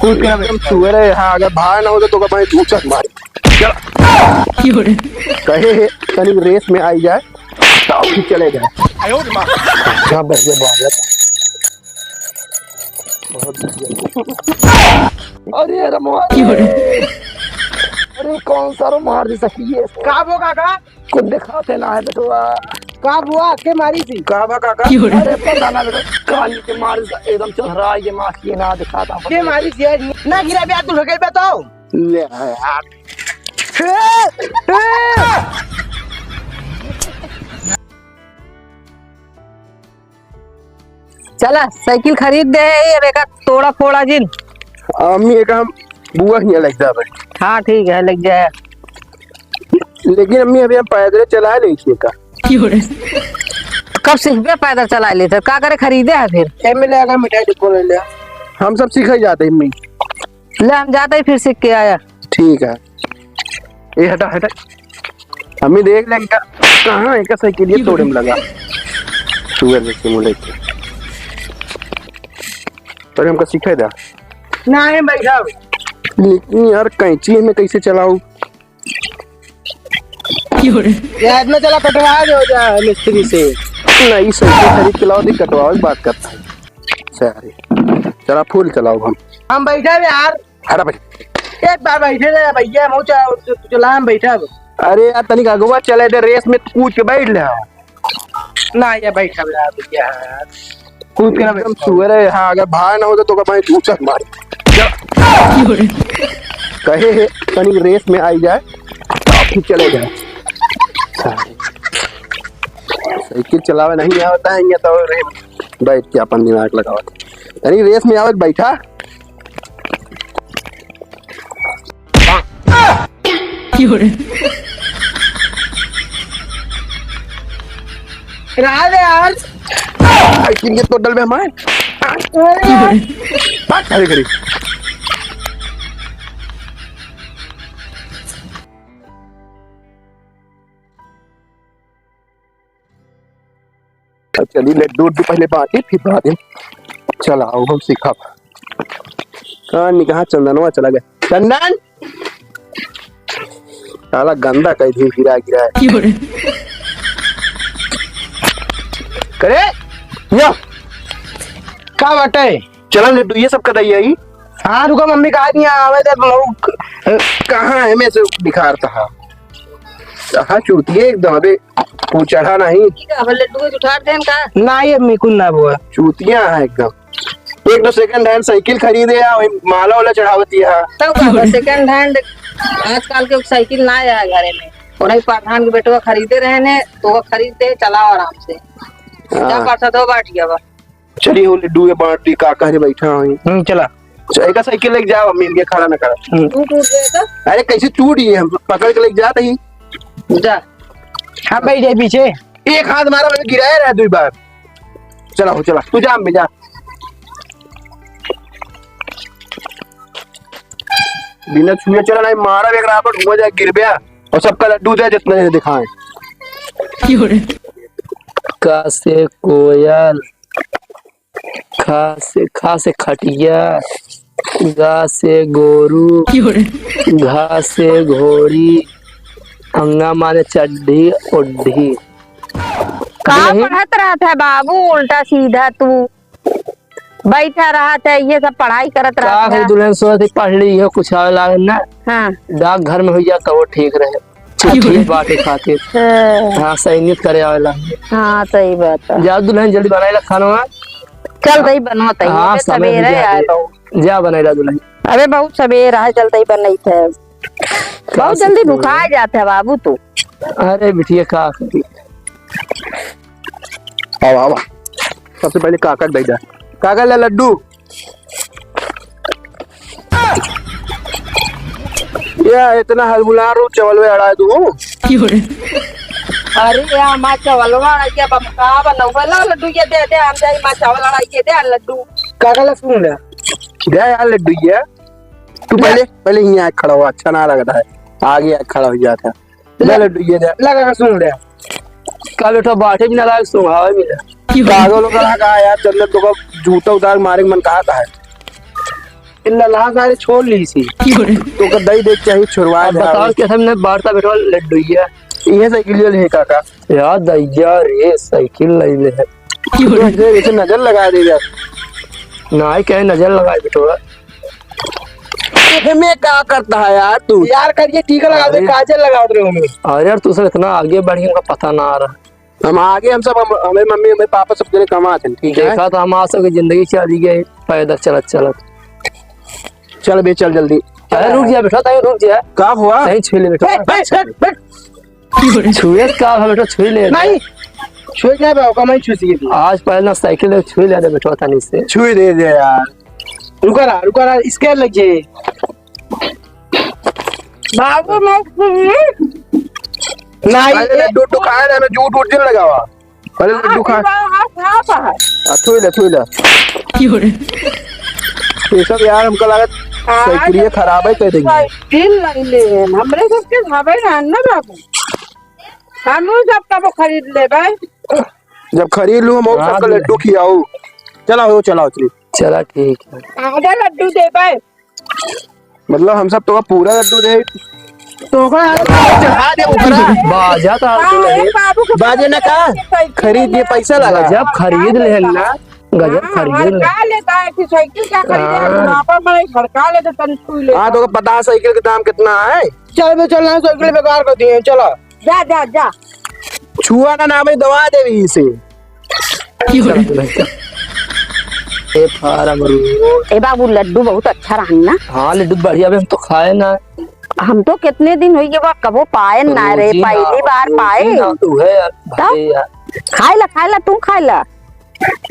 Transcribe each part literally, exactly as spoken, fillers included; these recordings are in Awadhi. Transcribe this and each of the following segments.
कूद के ना एकदम बैठ। सुअर है, हाँ, अगर भाई ना होता तो का भाई दूसरा मार। चल। कहे है, तनी रेस में आई जाए, तो फिर चले जाए। हाँ, बस ये बात है। बहुत बढ़िया। अरे, अरे, मार। अरे, कौन सा रो मार दे सकी है? का बो काका? कुछ दिखाते ना है बेटवा। का बुआ, के मारी थी? का बा काका? क्यों रे? अरे पता ना बेटा, कानी के मारे से एकदम चढ़ा के मार के ना दिखाता। के मारी थी? ना गिरा बे, तू लगे बे तो। ले यार। चला, साइकिल खरीद दे है, अब एका तोड़ा फोड़ा जिन। अम्मी, एका हम बुआ हियाँ लग जाबे। हाँ, ठीक है, लग जाए। लेकिन अम्मी, अभी हम पैदल चला नहीं सीखा। कब सीखबे पैदल चला लेते? का करे, खरीदे है फिर? एमे ले आके मिठाई डिब्बो ले ले। हम सब सीखे जाते हैं, अम्मी। ले, हम जाते ही फिर सीख के आया। ठीक है। ए, हटा, हटा। अम्मी देख ले इनका, कहाँ इनका साइकिल ये तोड़े में लगा। सुअर जैसे मुँह लेके। अरे हमका सिखाई दे। नहीं बैठा। लेकिन यार कैंची में कैसे चलाऊ? यार इतना चला कटवा दे हो जा मिस्त्री से। नहीं, साइकिल खरीद के लाओ, देख कटवावे की बात करता है। सारे। चला फुल चलाओ हम। हम बैठा यार। हटा भाई। एक बार बैठे रहे भैया, हम चला, चला हम बैठब। अरे यार, तनिक अगवा चले दे, रेस में कूद के बैठ ले। ना, ये बैठब यार भैया, यार। कूद के ना एकदम बैठब। सुअर है, हाँ, अगर भाई ना होता तो का भाई दूसरा मार। कहे है, तनिक रेस में आई जाए, फिर चले जाए। साइकिल चलावे नहीं आवता है, ये तो रे, बैठ के अपन दिमाग लगावत। तनी रेस में आवत बैठा। रहा दे यार। साइकिल के तो डल में हमारे। अरे यार। भाग, अरे, अरे। चली लड्डू उड्डू पहले बांटी, फिर बाद में चला आओ हम सीखब। कहाँ निकहा चंदनवा चला गया? चंदन! साला गंदा कह दी गिरा गिरा है। करे? यो! का बाटे? चला लड्डू, ये सब कदाई आई। हाँ, रुका, मम्मी कहा दिया, आवे दे, मऊ क-, कहाँ है, मैं से बिखार था। हाँ, चूतिया एकदम, अबे, तू चढ़ा नहीं। ठीक है, अब लड्डू को उठार देन का? ना, ये मिकुन ना बुआ। चूतिया है एकदम। एक तो second hand साइकिल खरीदे या वही माला वाला चढ़ावती है। तब का बा, second hand आजकल के साइकिल ना आया है घरे में। और नहीं, प्रधान के बेटवा खरीदे रहे ने, तो वो खरीदते, चलाओ आराम से। हाँ। जा पासा दो बाटिया बा। चलिए, वो लड्डू के बांट दी, काका रे बैठा है। हम्म, चला। च-, एका साइकिल लेके जाओ, अम्मी, इनके खड़ा ना करा। हम्म। टूट, टूट गया तो? अरे, कैसे टूट गई? हम पकड़ के लेके जाते ही। जा। हम बैठ जाए पीछे। एक हाथ मारा, मैंने गिराया रहा दो बार। चला हो, चला, तू जा, अम्मी, जा। बिना छुए चला, नहीं मारा, एक रावट हुआ जाए, गिर गया। और सबका लड्डू दे, जितना जने दिखाएं। का से कोयल, खा से, खा से खटिया, गा से गोरू, घा से घोड़ी, अंगा माने चड्ढी ओढ़ी। का नहीं। पढ़त रहत है बाबू, उल्टा सीधा तू बैठा रहत है, ये सब पढ़ाई करत का रहत करी है। दुल्हन सोचत ही पढ़ ली हो, कुछ आवे लागे ना। हाँ। डाकघर में हो जाए तो वो ठीक रहे। चिट्ठी बांटे खातिर। हाँ। हाँ, सैनिक करे आवेला। हाँ, सही बात है। जाओ दुल्हन, जल्दी बनाए ला खाना वाना। चल, तई बनवा तई। हाँ, अबे समय हो सवेरे गया आए है। बहू। जा बनाए ला दुल्हन। अबे बहुत सवेरे आए, चल तई बनई थे। बहुत जल्दी भुखा जाते है बाबू तू। अरे बिटिया, का करी? आवा, आवा। सबसे पहले काका के दे दे। काका ले लड्डू। या इतना हलमुला रो चावल में अड़ा दू। अरे या माँ चावलवा अड़ा के बम का बनौला लड्डू ये दे दे, हम जाई माँ चावल अड़ा के दे लड्डू। काका ला सुन ले। दे यार लड्डू ये। तू पहले, पहले यहाँ खड़ा हो, अच्छा ना लगता है। आगे खड़ा हो जाता है। ले ले, लड्डू, ये ले। लगा के सुन ले। कल उठा बाटे भी ना लाग, सुहावे भी ना। पागल हो गया का यार, चंदन तो का जूता उतार मारे के मन कहा था है। इल्ला लहा सारे छोड़ ली सी। तो का दई देख चाही छुड़वा अब दे बताओ आवे। कैसे हमने बांटता बैठवा लड्डू ये। इहे साइकिल ले काका। यार दैया रे, साइकिल ले ले है। क्यों रे? इसे नजर लगा दे यार। नाई कहे नजर लगा दे थोड़ा। एमे का करता है यार तू? यार करिए टीका लगा दे, अरे। काजल लगा दे हमें। अरे यार तू सब इतना आगे बढ़ गया, हमका पता ना आ रहा। हम आगे, हम सब, हम, हमें मम्मी, हमें पापा सब जने कमात हैं, ठीक है? देखा तो हम आ सबके जिंदगी चली गई पैदल चलत चलत। चल बे, चल जल्दी। अरे रुक जा बेटा, तहीं रुक जा। का हुआ? तहीं छुई ले बेटा। बैठ, बैठ, बैठ, बैठ। छुए का है बेटा, छुई ले। नहीं, छुए क्या बे, ओका मैं छू सके थी। आज पहले साइकिल छुई ले दे बेटा तनी से। छुई दे दे यार। रुका रहा, रुका रहा, इसके लग जे। बाबू, मैं नहीं, पहले ये लड्डू उड्डू खाए ना, हमें झूठ वूठ जिन लगावा। पहले लड्डू खा। हाँ, हाँ, हाँ, हाँ। हाँ, छुई ले, छुई ले। क्यों रे? ये सब यार, हमका लागत हाँ, साइकिल ये खराब है, कह देंगे। साइकिल नहीं ले, हमरे सबके हवे ना, ना बाबू। हम उ सब कबो खरीद लेबे। जब खरीद लू, हम और हाँ, सबका ले। लड्डू खियाऊ। चला हो, चला हो, चली। चला, ठीक है। आधा लड्डू देबे। मतलब, हम सब तो पूरा लड्डू दे। तो ओकरा चढ़ा दे, ओकरा। बाजा तो हाँ, दुल्हन। ए बाबू के बाजे ना का? साइकिल खरीद ले, ले। पैसा लगा। गजब खरीद ले ना। गजब हाँ, खरीद ले। हड़का लेता है कि साइकिल क्या खरीदे? हाँ। यहाँ पर मैं हड़का लेते, तन छू ले। हाँ, तो पता है साइकिल के दाम कितना है? चल बे, चल ना, साइकिल बेकार कर दिए, चला। जा, जा, जा। छुआ ना, ना भाई, दबा देबी इसे। ए फार्म रोड। ए बाबू, लड्डू बहुत अच्छा रहन ना। हाँ, लड्डू बढ़िया बे, हम तो खाए ना। हम तो कितने दिन होई गए बा, कबो पाए ना रे, रोजी ना, पहली बार रोजी पाए। ना, तू है यार, तब? भाई यार। खाए ला, खाए ला, तू खाए ला।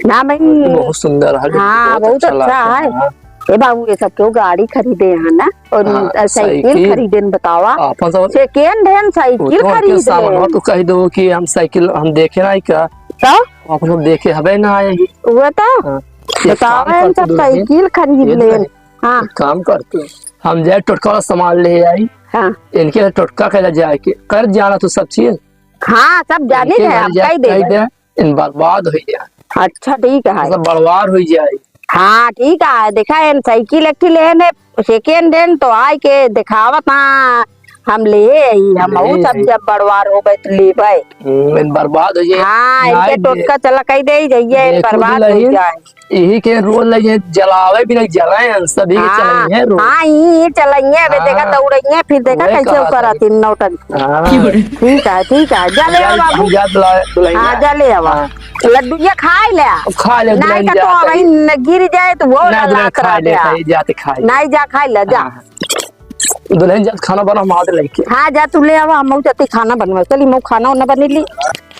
ना भाई। बहुत सुंदर है, हाँ, बहुत बहुत अच्छा अच्छा लगा है। हाँ। ए बाबू, ये सब क्यों गाड़ी खरीदे हैं ना, और हाँ, साइकिल साइकिल। खरीदे न बतावा। आपन सब second hand साइकिल वो तो उनके खरीद सामान ले। हो तो कह दो कि हम साइकिल हम देखे ना का। तो? आपन सब देखे हवे ना आए ही। वो तो? हाँ। एक बतावा, काम हम करते सब दुल्हन, साइकिल खरीद ये ले। दुल्हन, हाँ। एक काम करते, हम जाए टोटका वाला सामान ले आई। हाँ। इनके टोटका कैला जाए के, कर जाना तो सब चीज। हाँ, सब जाने इनके है, घर हम जाए कह दे। कह दे। इन बर्बाद होइ जाए। अच्छा, ठीक है। मतलब बर्बाद होइ जाए। हाँ, ठीक है। देखा, इन साइकिल एक ठे लेन है, second hand तो आए के देखावत, हाँ, हम ले आई, हम ले ऊ सब आई। जब बर्बाद हो गए तो लेबै। हम्म, इन बर्बाद होइ जाए। हाँ, इनके नाई दे। टोटका चला कह दे, जइए, इन देखो बर्बाद दुल्हन, होइ जाए। यही के रोल लगे, जलावे भी नहीं, जलाए हैं, सभी के हाँ, चलाइए रोल। हाँ, यही चलाइए, अबे देखा हाँ। दौड़इए, फिर देखा वही कैसे कहा ऊपर था। आती नौटंकी। हाँ। ठीक है, ठीक है, जा ले हम आओ जा, बाबू। हम जा दुल्हा-, दुल्हनिया। हाँ, जा ले आवा। हाँ। लड्डू ये खाए ले। अब खा ले, नाई दुल्हन का तो जाते अबही ही। न गिर जाए तो वो ना, ना दुल्हन लात खा रहते ले, हैं। खाई, जाते खा ले। नाई जा खाए ले, जा। हाँ। दुल्हन जात खाना बना, हम आते लेके। हाँ, जा तू ले आवा, हम जाते खाना बनवा। चली, मऊ खाना उना बने ली।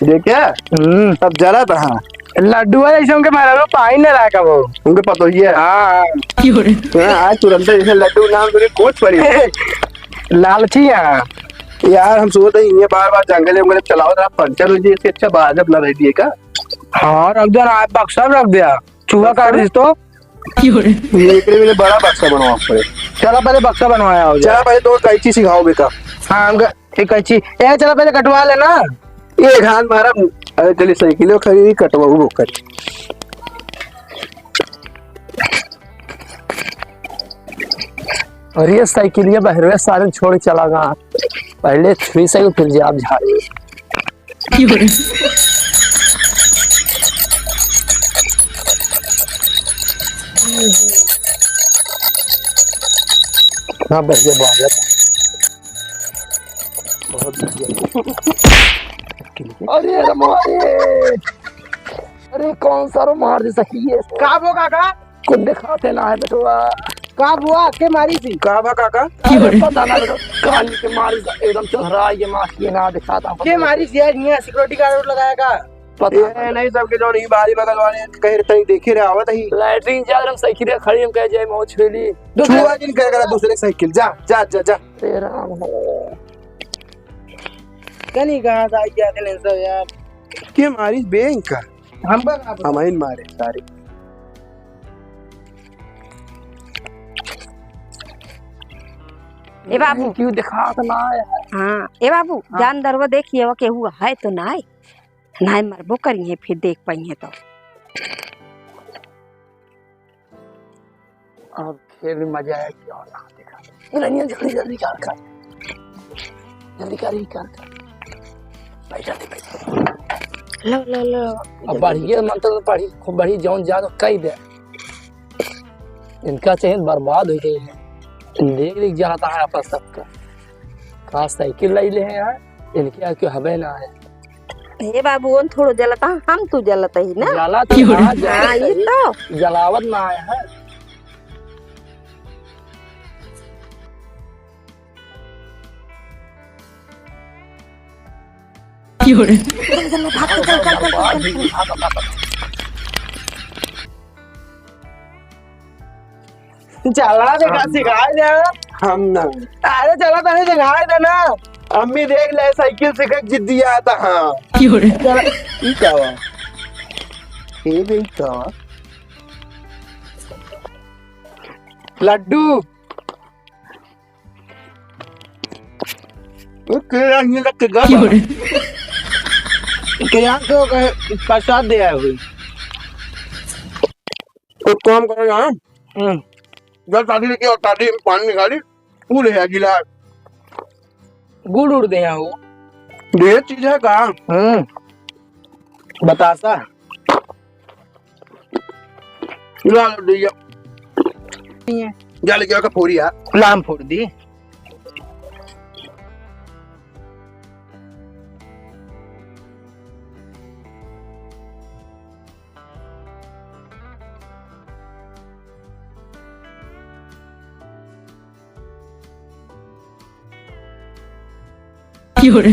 देखे? हम्म। तब जरा रहा। लड्डू है, जैसे उनके मेहरारू पाई नहीं रहा कबो। उनके पतोहिया। हाँ। क्यों रे? हाँ, आज तुरंत जैसे लड्डू नाम सुनी, कोच पड़ी। लालची है। यार, हम सोचते हैं, ये बार-बार जंगल में चलाओ, जरा पंचर हो जाए, इससे अच्छा बाहर अपना रह दिए का? हाँ, रख दे ना, बक्सा में रख दिया। चूहा काट दिस तो। क्यों रे? ये एकरे लिए बड़ा बक्सा बनवाओ पड़े। चला, पहले बक्सा बनवाया हो जाए। चला, पहले तो कैंची सिखाओ बेटा। हाँ, हम क-, एक कैंची। ए, चला, पहले कटवा लेना। ये घान मारा। अरे, चलिए, साइकिल खरीदी, कटवाऊ वो कर। अरे, ये साइकिलिया बहरवे सारे छोड़ के चला गया। पहले छुई साइकिल, फिर जाब झाड़ी। कितना बढ़िया बात है। बहुत बढ़िया। अरे, अरे, मारे। अरे, कौन सा रो मार दे सकी है? का भो काका? कुछ दिखाते ना है बेटवा। का हुआ? के मारी थी? का बा काका? अरे पता ना बेटा, काली के मारी एकदम चढ़ा ये माँ के ना दिखाता। के मारी थी यार? यहाँ security guard लगाया का? पता ए, ना। नहीं, सबके जौन ई बारी बगल वाले कहे रहे, तनी देखे रहे, आवत ही। लैट्रिन जा रहा, साइकिल खड़ी, हम कहे जाए मौज खेली। छुआ जिन कहे करा दूसरे साइकिल, जा, जा, जा, जा। अरे राम हो। कनी कहाँ से आई जाते हैं सब यार? के मारी बैंक का? हमका का पता? हम आइन मारे सारे। ए बाबू। क्यों दिखात ना है? हाँ, ए बाबू, हाँ। जा अंदरवा देखिए, वो केहू है तो ना है? ना है, मरबो करिए, फिर देख पाइए तो। अब फिर भी मजा आया कि और कहाँ देखा। दुल्हनिया जल्दी, जल्दी कार कर। जल्दी कर, ही कार कर। भाई, जल्दी, भाई। लो, लो, लो। अब बढ़िया मंत्र तो पढ़ी, खूब बढ़ी, जौन जानो कही दे। इनका चाहिए बर्बाद हो गई है। देख लिख जाता है आपस सबका। का साइकिल लाई ले हैं यार, इनके यहाँ क्यों हवे ना है। हे बाबू, ओन थोड़ो जलता, हम तू जलत ही ना। जलत ही ना, हाँ, जलत ये ही। तो। जलावत ना आया है। क्यों रे? चल, चल, भाग, चल, चल, चल, चल, चल, चल। चला दे, का हाँ। सिखाए दे। हम ना। अरे चला, तने सिखाए दे ना। अम्मी देख ले, साइकिल सीखे के जिद्दी आता, हाँ। क्यों रे? चला, ई का बा? ए बे, ई का बा? लड्डू। वो के रंग में रख के गया क्यों बा? रे? के यहाँ के ओकर प्रसाद दे आए हुए। एक काम करो ना। हम्म। जब शादी लेके और शादी में पानी निकाली, वो ले आ गिलास। गुड़ उड़ दे यहाँ वो। ये चीज है का? हम्म। बतासा। ला लो भैया। नहीं है। जा लेके आके फोड़ी यार। लाम फोड़ दी। क्यों रे?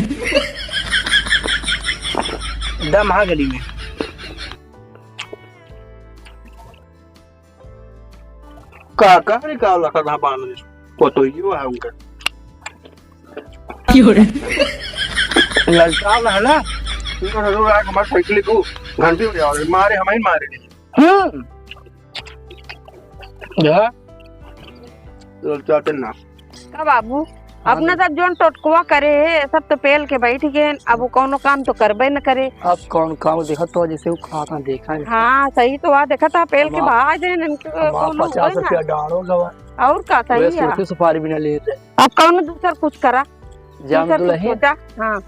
दम हा गली में। का, का रे, का लखा था बांध दे? वो तो यो है उनका। क्यों रे? ललचाव ना है ना? इनको तो रोज आके हमारे साइकिल को घंटी बजाओ रे, मारे हमारे मारे। हम्म। जा। चल, चल, चल ना। का बाबू, हाँ अपना ना। सब जौन टोटकवा करे है, सब तो पेल के बैठ गए, अब वो कौनो काम तो करबे न करे। अब कौन काम देखा तो जैसे वो खा खा देखा है। हाँ, सही तो आ, देखा था पेल के हमार, भाग जाए, इनके हमार कौनो पचास होए ना। रुपया डालो गवा। और का सही वैसे है। सूखी सुपारी भी ना ले रहे। अब कौनो दूसर कुछ करा। जान दूसर कुछ दुलही, सोचा। हाँ।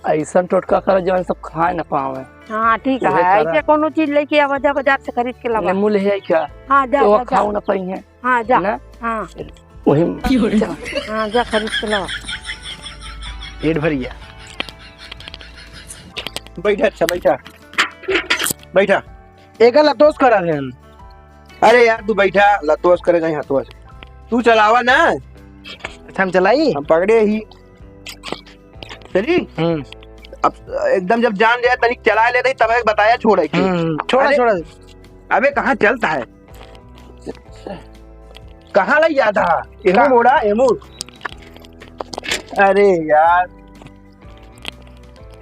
ऐसन टोटका करा जौन सब खाए ना पावे। हाँ, ठीक वही है, करा। ऐसे कौनो चीज लेके आवा जा बाजार से खरीद के लावा। नींबू ले आई क्या? हाँ, जा, तो वो जा, जा। खाओ ना पाई है। हाँ, जा। ना? हाँ। वही। हाँ, जा खरीद के लावा। पेट भर गया। बैठा, अच्छा, बैठा। बैठा। एका लतोस करा है। अरे यार, तू बैठा, लतोस करे कहीं हथवा से। तू चलावा ना। अच्छा, हम चलाई? हम पकड़े ही। चली? हम्म। अब एकदम जब जान जाए, तनिक चला लेते ही, तब एक बताया छोड़े के। हम्म, छोड़ा, अरे, छोड़ा। अबे, कहाँ चलता है? कहाँ लग जाता है? एमू हाँ। मोड़ा, एमू। अरे यार।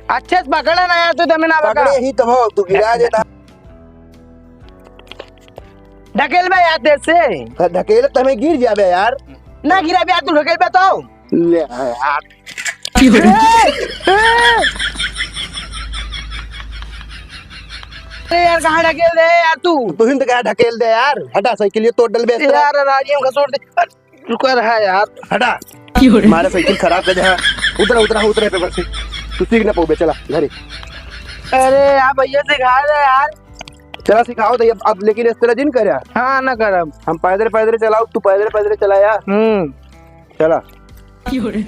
अच्छे से पकड़ा ना यार, तू दमे ना बका। पकड़े ही तो हो, तू गिरा देता। ढकेल बे यार तेज से। ढकेल तो मैं गिर जाबे यार। ना गिरा बे यार, तू ढकेल बे तो। ले यार। ए, ए। अरे यार, कहाँ ढकेल दे यार तू? तू ही तो कहा ढकेल दे यार। हटा साइकिल, ये तोड़ डलबे। यार, राड़ियों का छोड़ दे। रुका रहा यार। हटा। क्यों रे? मारे साइकिल खराब कर दे। उतरा, उतरा, उतरा पे बस। तू सीख ना पाओ बे, चला घरे। अरे यार भैया सिखा दे यार। चला सिखाओ तो अब, अब लेकिन इस तरह जिन कर यार। हाँ, ना करब। हम पैदल, पैदल चलाओ, तू पैदल, पैदल चला यार। हम्म। चला। क्यों रे?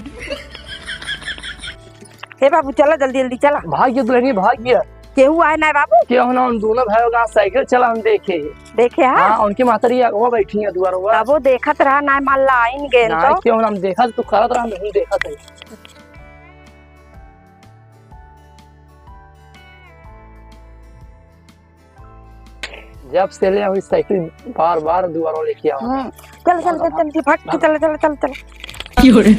हे बाबू, चला जल्दी जल्दी चला। भाग गया दुल्हनिया, भाग गया। केहू आए ना बाबू? केहू ना, उन दोनों भाई का साइकिल चला हम देखे। देखे हा? हाँ, उनकी मातारी अगवा बैठी है दुआरवा। तबो देखत रहा ना, मान ला आइन गए ना, तो। केहू ना, हम देखत, तू करत रहा, हम देखत है। जब से ले अभी साइकिल बार बार दुआरों लेके आओ। हम्म। चल, चल, चल, चल, चल, भाग, चल, चल, चल, चल। क्यों रे?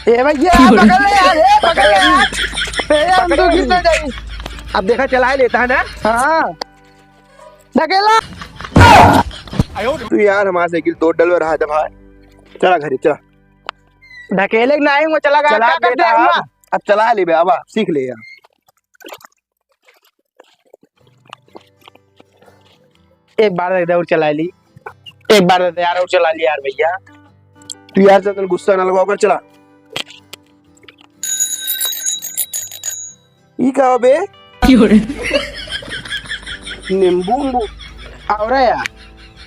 ए भैया, क्यों रे? पकड़ ले यार, ए, पकड़ ले यार। ए, हम तो गिर ना जाई। अब देखा, चला ही लेता है ना। हाँ। ढकेला। तू यार, हमारा साइकिल तोड़ डलवा रहा था भाई। चला घरे, चला। ढकेले के नाही, वो चला गया, चला का करते देता हैं है। अब चला ले बे, अब सीख ले यार। एक बार दे दे और चला ली, एक बार दे दे यार और चला ली यार भैया। तू यार ज्यादा गुस्सा ना लगाओ कर चला। ई का बे? क्यों रे? नींबू उम्बू? आवरा या?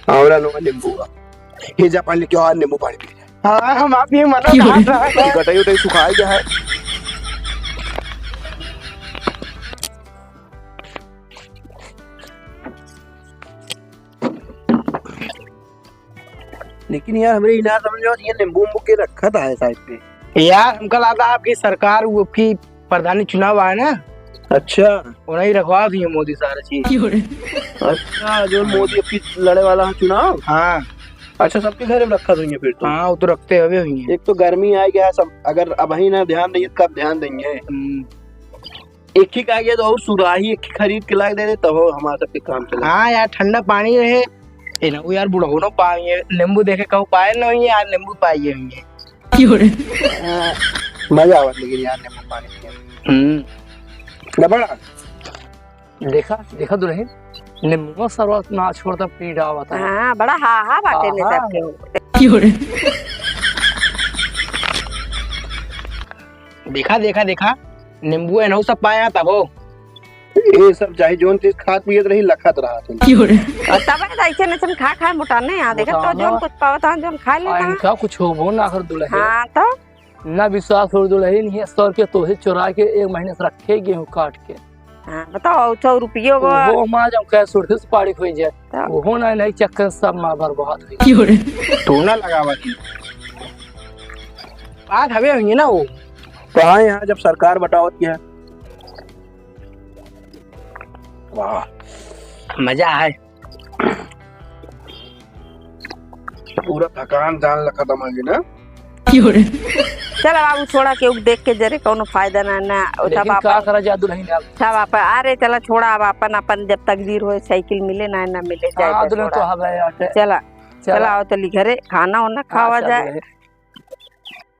आवरा नो, नींबू का। हे जा पानी लेके आ, नींबू पानी पी। हाँ, हम आप ही मना क्यों रे? कहा था। गटाई उटाई सुखाई गया है। लेकिन यार, हमरे इनार समझ में आवत, ये नींबू उम्बू के रखा था है साइड पे। यार, हमका लगा था आपकी सरकार, वो आपकी प्रधानी चुनाव आए ना। अच्छा। उन्हीं रखवा दिए मोदी सारा चीज। क्यों रे? अच्छा, जो मोदी आपकी लड़े वाला है चुनाव? हाँ। अच्छा, सबके घर में रखा था ये फिर तो। हाँ, वो तो रखते हुए हुई हैं। एक तो गर्मी आ गया है, सब अगर अबहीं ना ध्यान देंगे, कब ध्यान देंगे? हम्म। एक ही का गया तो और सुराही एक ही खरीद के ला दे दे, तब हो हमारा सबके काम चले। हाँ यार, ठंडा पानी रहे। ए ना, वो यार बुढ़ौनो पाए, नींबू देखे कहूँ पाए ना हुई यार, नींबू पाए हुई है। क्यों रे? हाँ, मजा आवत लेकिन यार नींबू पानी पिए। हम्म। ना बड़ा। देखा, देखा दुल्हन, नींबू सरवा ना छोड़ता पी डावत है। हाँ, बड़ा हा हा बाटे ने आहा। सबके। क्यों रे? देखा, देखा, देखा, नींबू एनहु सब पाया तब हो। ये सब चाहे जौन चीज खात पियत रही, लखत रहा तुम। क्यों रे? और तब है तो ऐसे न तुम खा खा मोटाने यहाँ, देखा तो मोटाना। जौन कुछ पावत है, जौन खा लेता आ, है। इनका कुछ होबो ना कर दुल्हन। हाँ, तो? ना विश्वास हो दुल्हन, ये सौ रुपया तो ही चुरा के एक महीने से रखे गेहूं काट के। हाँ, बताओ, सौ रुपयो को। वो माँ जब कह सुरती से पाड़ी खोई जाए, तो? वो ना नहीं चक्कर सब माँ बर्बाद हुई। क्यों रे? तू ना लगावा की। बात हवे हुई ना वो। तो हाँ, यहाँ जब सरकार बटावत की है। वाह। मजा है। पूरा थकान जान लखा था मांगे ना। क्यों रे? चल बाबू, छोड़ा, केहू देख के जरे कौनो फायदा ना, ना, उठा लेकिन बापा। का करा जा दुल्हन अब? उठा बापा, अरे चला छोड़ा, अब अपन, अपन जब तकदीर होए, साइकिल मिले ना, ना मिले, जाए हाँ, दे दुल्हन छोड़ा। तो हवे आटे। चला, चला। चला आओ चली घरे, खाना वाना हाँ, खावा चल जाए। दुल्हन।